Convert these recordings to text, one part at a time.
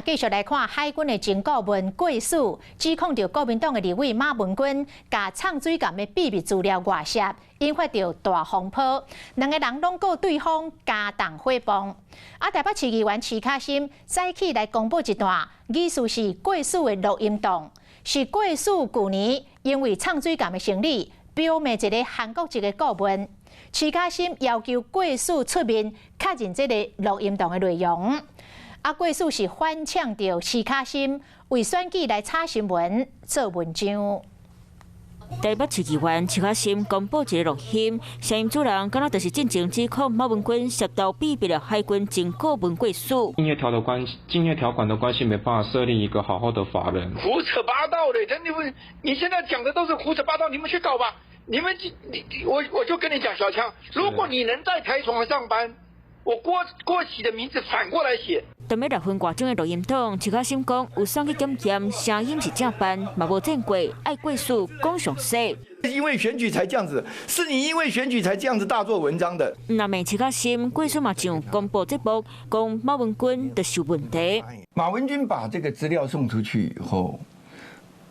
繼續來看海軍的前顧問郭汜指控著國民黨的立委馬文君，共藏水鹹的秘密資料外洩，引發著大風波。兩个人攏告對方加重誹謗。啊，台北市議員徐巧芯早起來公布一段，疑似是郭汜的錄音檔，是郭汜舊年因為藏水鹹的生理，表賣一个韓國籍的顧問。徐巧芯要求郭汜出面確認這个錄音檔的內容。啊，郭汜是反嗆著徐巧芯為選舉來炒新聞做文章。台北市議員徐巧芯公布一个錄音，聲音主人敢若就是進前指控馬文君洩露秘密的海軍前顧問郭汜。競業條的關係，競業條款的關係，沒辦法設立一個好好的法人。胡扯八道的，真的不，你現在講的都是胡扯八道，你們去搞吧。你們你我就跟你講，小強，如果你能在台床上班，我郭郭喜的名字反過來寫。踮咧6分外鐘的錄音檔，徐巧芯講有送去檢驗，聲音是正版，嘛無戰過，愛郭汜講詳細。因為選舉才這樣子，是你因為選舉才這樣子大做文章的。那麼徐巧芯，郭汜嘛上公布節目，講馬文君就是問題。馬文君把這個資料送出去以後，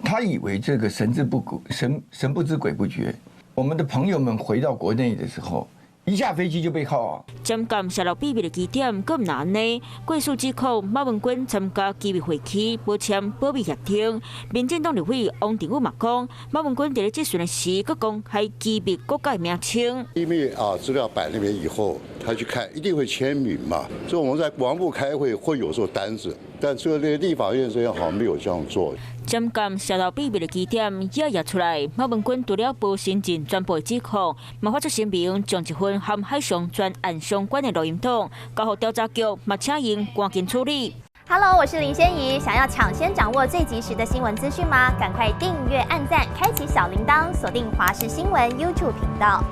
他以為這個神之不神神不知鬼不覺。我們的朋友們回到國內的時候，一下飛機就被銬啊！針對洩露秘密的基點，閣毋按呢？郭汜指控馬文君參加機密會議，無簽保密協定。民進黨立委王定宇嘛講，馬文君佇咧質詢的時，閣公開機密國家名稱。機密啊，資料擺那邊以後，他去看一定會簽名嘛。所以我們在國防部開會會有這單子，但這個立法院這邊好像沒有這樣做。針對洩露秘密的基點也也出來，馬文君除了無承認全部的指控，嘛發出聲明，將一份含海上專案相關的錄音檔交予調查局，嘛請𪜶趕緊處理。 Hello，我是林仙怡，想要搶先掌握最及時的新聞資訊嗎？趕快訂閱、按讚、開啟小鈴鐺，鎖定華視新聞 YouTube 頻道。